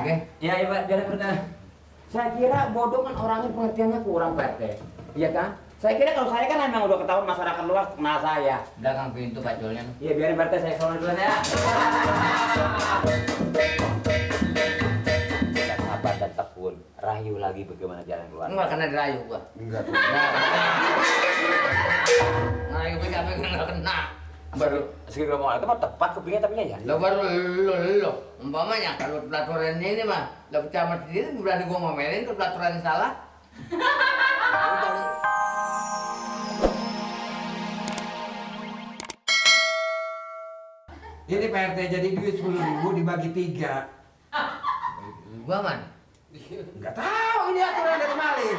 Oke. Iya, iya Pak, biar benar. Saya kira bodoh kan orangnya pengertiannya kurang Pak RT. Iya kan? Saya kira kalau saya kan emang udah ketahuan masyarakat luas kenal saya. Belakang pintu pacolnya. Iya, biarin Pak RT, saya sono duluan ya. Tidak sabar dan tekun. Rayu lagi bagaimana jalan keluar. Enggak kena dirayu gua. Enggak. Ngerayu gue capek enggak kena. Baru segera ngomong itu mah tepat kepingin tapi ya. Lo baru lo. Umpamanya kalau pelaturan ini mah, lo camat sendiri berani gua ngomelin kalau pelaturan salah. Ini Pak RT jadi duit 10.000 dibagi 3. Gua mana? Enggak tahu ini aturan dari maling.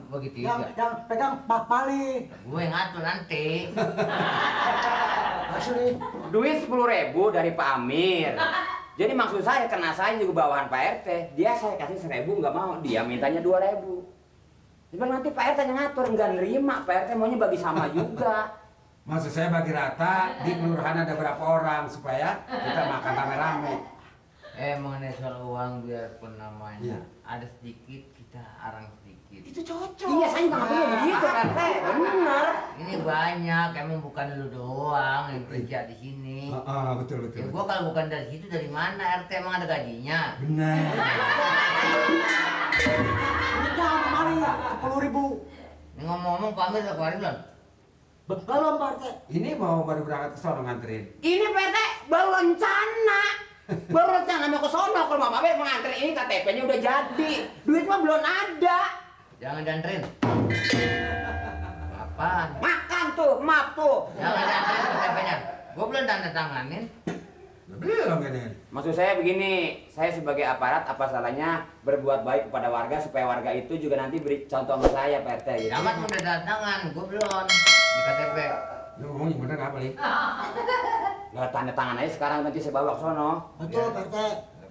Bagi Pegang Pak Pali. Gue yang ngatur nanti. Asli. Duit 10.000 dari Pak Amir. Jadi maksud saya kena saya juga bawahan Pak RT. Dia saya kasih 1.000 nggak mau, dia mintanya 2.000. Cuman nanti Pak RT yang ngatur nggak nerima, Pak RT maunya bagi sama juga. Maksud saya bagi rata, di kelurahan ada berapa orang supaya kita makan rame-rame. Mengenai soal uang biarpun namanya Iya. ada sedikit kita arang sedikit. Itu cocok. Iya, saya nggak punya begitu Pak RT, benar. Ini banyak, emang bukan lu doang yang kerja di sini. Betul. Ya gua kalau bukan dari situ dari mana RT emang ada gajinya? Benar. Udah kemari 10.000. Ini ngomong-ngomong Pak Amir udah keluarin belum? Belum Pak RT. Ini mau baru berangkat ke sono nganterin. Ini Pak RT baru rencana. Baru rencana mau ke sono kalau Mama Be mengantar ini KTP-nya udah jadi. Duit mah belum ada. Jangan dianterin. Apaan? Makan tuh, maaf tuh. Jangan dianterin KTP-nya. Gua belum tanda tanganin. Belum ini. Maksud saya begini, saya sebagai aparat apa salahnya berbuat baik kepada warga supaya warga itu juga nanti beri contoh sama saya Pak RT gitu. Camat udah tanda tangan, gua belum di KTP. Lu ngomong yang bener apa, Li? Nggak tanda tangan aja sekarang nanti saya bawa ke sono. Betul Pak RT.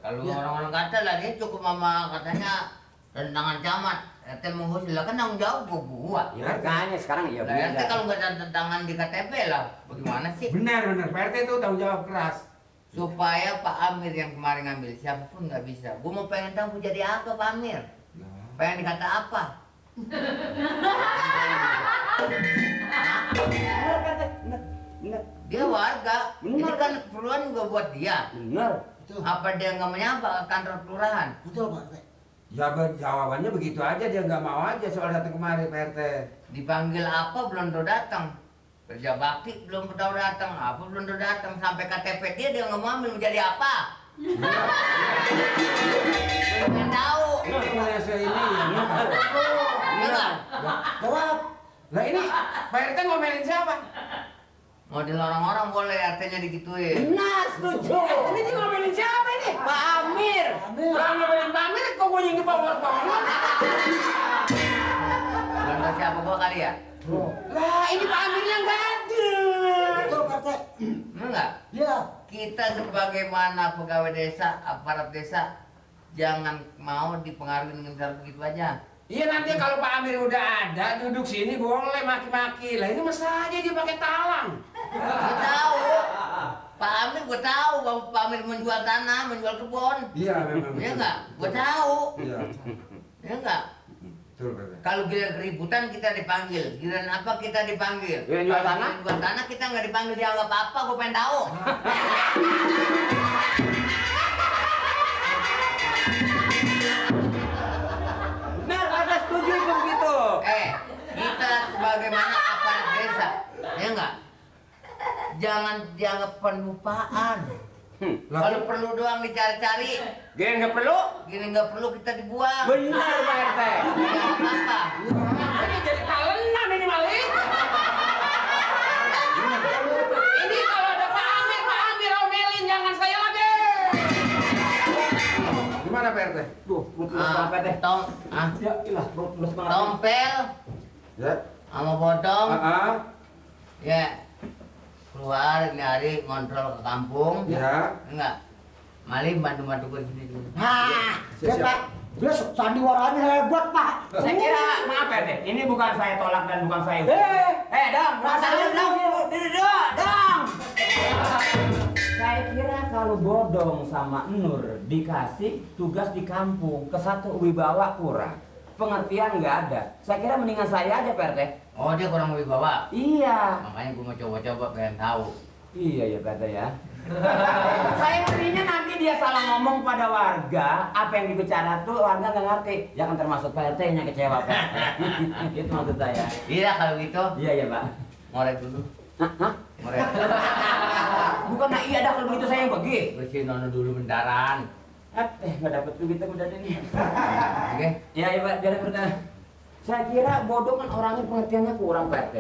Kalau Ya. orang-orang kata lah dia cukup mama katanya tantangan camat. RT menghusil lah kan tanggung jawab gua. Ya makanya sekarang ya Lah RT benar. kalau nggak tanda tangan di KTP lah, bagaimana sih? Benar. Pak RT itu tanggung jawab keras. Supaya Pak Amir yang kemarin ngambil siapapun nggak bisa. Gua mau pengen tahu gua jadi apa Pak Amir? Pengen dikata apa? Benar Pak RT, benar. Dia warga. Ini Benar. kan keperluan juga buat dia. Benar. Betul. Apa dia nggak menyapa ke kantor kelurahan? Betul Pak RT. Ya jawabannya begitu aja, dia nggak mau aja soal datang kemari Pak RT. Dipanggil apa belum tahu datang. Kerja bakti belum tahu datang, apa belum tahu datang sampai KTP dia nggak mau ambil menjadi apa? Belum tahu. Itu punya saya ini ya. Iya nggak? Jawab. Lah ini Pak RT ngomelin siapa? Model orang-orang boleh RT-nya digituin. Benar, setuju. Ini dia ngomelin siapa ini? Pak Amir. Kalau ngomelin Pak Amir, kok gue yang dipawar-pawar? Belum tahu siapa gua kali ya? Lah ini Pak Amir yang nggak ada. Betul Pak RT. Bener nggak? Iya. Kita sebagaimana pegawai desa, aparat desa, jangan mau dipengaruhi dengan cara begitu aja. Iya nanti kalau Pak Amir udah ada duduk sini boleh maki-maki. Lah ini masa aja dia pakai talang. Gue tahu, Pak Amir gue tahu bahwa Pak Amir menjual tanah, menjual kebun. Iya memang. Iya nggak? Gue tahu. Iya. Iya nggak? Betul Pak. Kalau giliran keributan kita dipanggil, giliran apa kita dipanggil. Giliran jual Kalau tanah? giliran jual tanah kita nggak dipanggil dianggap apa? Gue pengen tahu. Benar, Pak RT setuju itu begitu. Kita sebagaimana aparat desa, ya nggak? Jangan dianggap penupaan. Kalau perlu doang dicari-cari, Gini nggak perlu? gini nggak perlu kita dibuang. Benar Pak RT. Ya apa? Ini jadi talenan ini maling. Ini kalau ada Pak Amir omelin jangan saya lagi. Gimana Pak RT? Duh, belum banget Pak RT. Ya, ilah, belum banget. tompel Ya. sama bodong, Ya. ya keluar nyari ngontrol ke kampung, Ya. enggak? Mali bantu-bantu gue di sini dulu. Hah. Ya Pak. Dia sandiwaranya hebat Pak. Saya kira, maaf Pak RT, ini bukan saya tolak dan bukan saya. Dong, Rasanya dong. Saya kira kalau Bodong sama Nur dikasih tugas di kampung, ke satu wibawa kurang. Pengertian nggak ada. Saya kira mendingan saya aja, Pak RT. Oh, dia kurang wibawa. Iya. Makanya gue mau coba-coba pengen tahu. Iya ya, Pak RT ya. Saya ngerinya nanti dia salah ngomong pada warga, apa yang dibicara tuh warga nggak ngerti. Ya kan termasuk Pak RT-nya kecewa, Pak. Itu maksud saya. Iya kalau gitu. Iya ya, Pak. Ngorek dulu. Hah? Ngorek. Bukan nah iya dah kalau begitu saya yang pergi. Bersihin nono dulu bentaran. Nggak dapet duit udah nih. Oke. Iya ya Pak, jalan benar. Saya kira Bodong kan orangnya pengertiannya kurang Pak RT.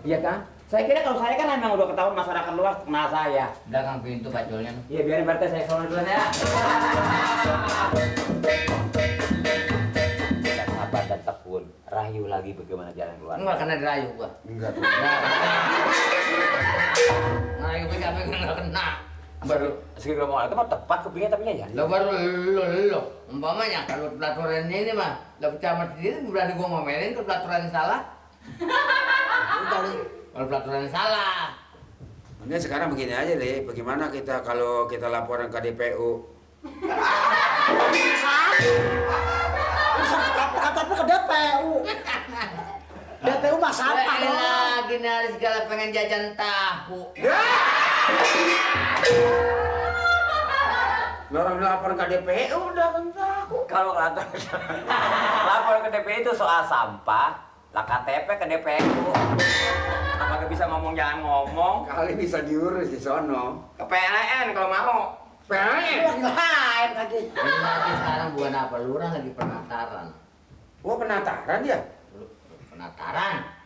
Iya kan? Saya kira kalau saya kan memang udah ketahuan masyarakat luas kenal saya. Belakang pintu paculnya. Iya biarin Pak RT, saya sono duluan ya. Tidak sabar dan tekun. Rayu lagi bagaimana jalan keluar. Enggak kena dirayu gua. Enggak tuh. Ngerayu pegang enggak kena. Baru segera mau itu mah tepat kupingnya tapi ya. Lo baru lo. Umpamanya kalau pelaturan ini mah, lo pecamat sendiri berani gua ngomelin kalau pelaturan salah. Kalau pelaturan salah. Ini sekarang begini aja deh, bagaimana kita kalau kita laporan ke DPU? Kata ke DPU. DPU mah sampah dong. Lagi nih segala pengen jajan tahu. Orang lapor ke DPU udah kan tahu. Kalau lapor ke DPU itu soal sampah, lah KTP ke DPU. Apakah bisa ngomong jangan ngomong? Kali bisa diurus di sono. Ke PLN kalau mau. PLN. Lain lagi. Ini lagi sekarang bukan apa, lurah lagi penataran. Wah penataran ya? Penataran.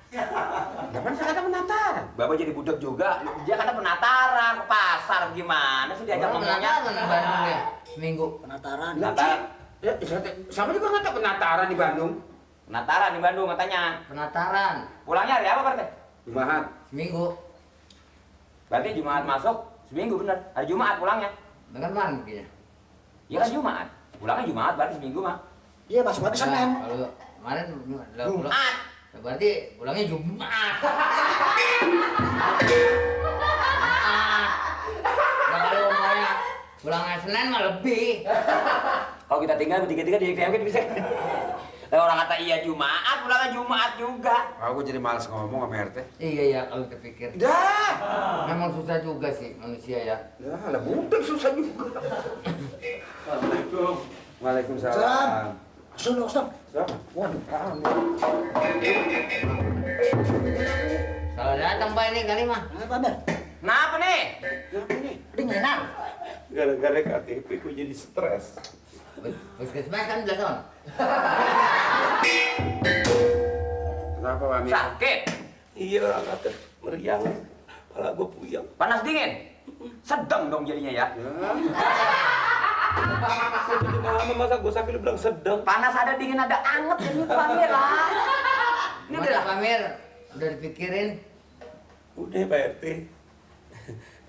Kapan saya kata penataran? Bapak jadi budak juga. Dia kata penataran ke pasar gimana sih diajak ngomongnya? Penataran di Bandung ya, seminggu. Penataran. Penataran. Ya, sama juga nggak tahu penataran di Bandung. Penataran di Bandung katanya. Penataran, Pulangnya hari apa, Pak RT? Jumat. seminggu. Berarti Jumat masuk, seminggu bener. Hari Jumat pulangnya. Dengan mana begini? Iya kan Jumat. Pulangnya Jumat berarti seminggu mah. Iya, Mas, berarti Senin. Kalau kemarin Jumat. berarti pulangnya Jumat. Nah, kalau umpamanya pulangnya Senin mah lebih. Kalau kita tinggal bertiga-tiga di KMK bisa. Orang kata iya Jumat, pulangnya Jumat juga. Aku jadi malas ngomong sama RT. Iya ya kalau terpikir. Dah. Memang susah juga sih manusia ya. Ya, lah budak susah juga. Assalamualaikum. Waalaikumsalam. Salam. Sudah, Ustaz. Siapa? Waduh, kamu. Kalau datang Pak ini kali mah. Apa, Mer? Kenapa nih? Siapa ini? Dinginan. Gara-gara KTP ku jadi stres. Puskesmas kan udah tahun. Kenapa Pak Amir? Sakit. Iya orang kata meriang, kepala gue puyeng. Panas dingin. Sedang dong jadinya ya. Ya. Jadi mama masa gue sakit lu bilang sedang. Panas ada dingin ada anget jadi Pamir lah. Ini udah lah. Pak Mir, udah dipikirin. Udah Pak RT.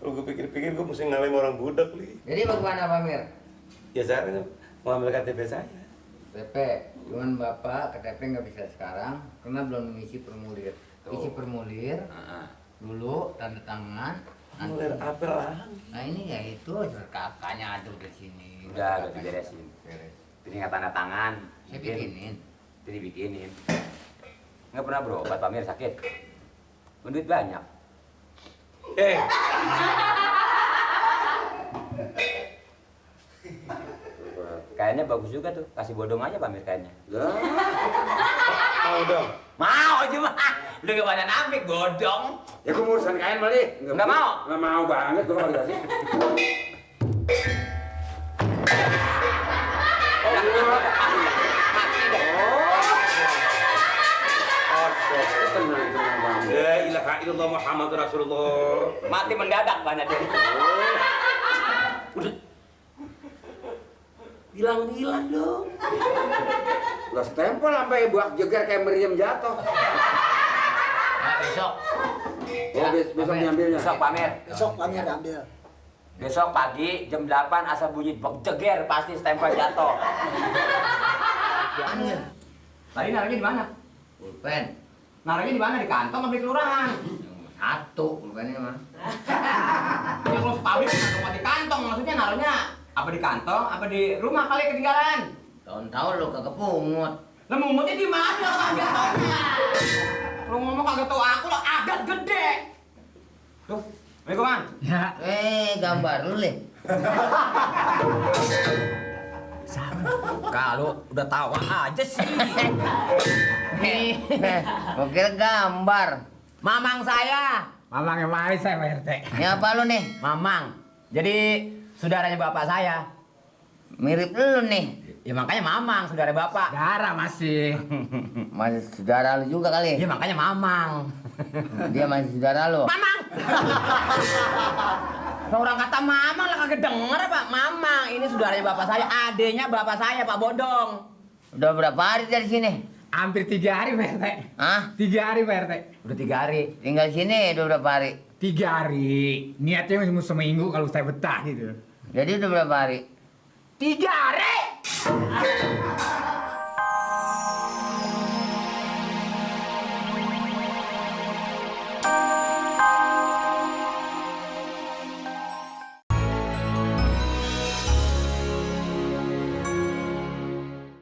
Kalau gue pikir-pikir gue mesti ngalahin orang budak li. Jadi bagaimana Pak Mir? Ya saya mau ambil KTP saya. PP, cuman Bapak KTP nggak bisa sekarang karena belum mengisi formulir. Isi formulir dulu, tanda tangan. Mulir apa lah? Nah ini ya itu kakaknya ada di sini. Udah diberesin. Beres. Ini nggak tanda tangan. Saya bikinin. Jadi bikinin. Nggak pernah berobat Pamir sakit. Duit banyak. Kayaknya bagus juga tuh. Kasih Bodong aja Pamir kayaknya. Lah. Mau dong. Mau cuma udah gak banyak nampik Bodong. Ya gue urusan kain Mali. Nggak mau? Nggak mau banget gue kalau dikasih. Tenang Bang. La ilaha illallah Muhammad Rasulullah. Mati mendadak banyak jadi. Udah. Bilang-bilang dong. Udah stempel sampai buat jeger kayak meriam jatuh. Nah, besok. Oh, besok diambilnya. Besok Pamir. Besok kami ada ambil. Besok pagi jam 8 asal bunyi bek jeger pasti stempel jatuh. Amir. Tadi naruhnya di mana? Pulpen. Naruhnya di mana? Di kantong atau di kelurahan? Satu pulpennya mah. Yang lo pabrik nggak di kantong, maksudnya naruhnya apa di kantong, apa di rumah kali ketinggalan? Tahun-tahun lo kagak pungut. Lah mumutnya di mana lo kagak taunya? Lo ngomong kagak tahu aku lo agak gede. Tuh, Assalamualaikum Mang. Ya. Gambar lu Le. Kalau udah tawa aja sih. Gua kira gambar. Mamang saya. Mamang yang manis saya Pak RT. Ini apa lu nih? Mamang. Jadi saudaranya bapak saya. Mirip lu nih. Ya makanya Mamang, saudara bapak. Darah masih. Masih saudara lu juga kali. Ya makanya Mamang. Dia masih saudara lu. Mamang. Orang kata Mamang lah kagak denger Pak. Mamang, ini saudaranya bapak saya, adenya bapak saya Pak Bodong. Udah berapa hari dari sini? Hampir 3 hari Pak RT. Hah? 3 hari Pak RT. Udah 3 hari. Tinggal sini udah berapa hari? 3 hari. Niatnya masih seminggu kalau saya betah gitu. Jadi udah berapa hari? 3 hari.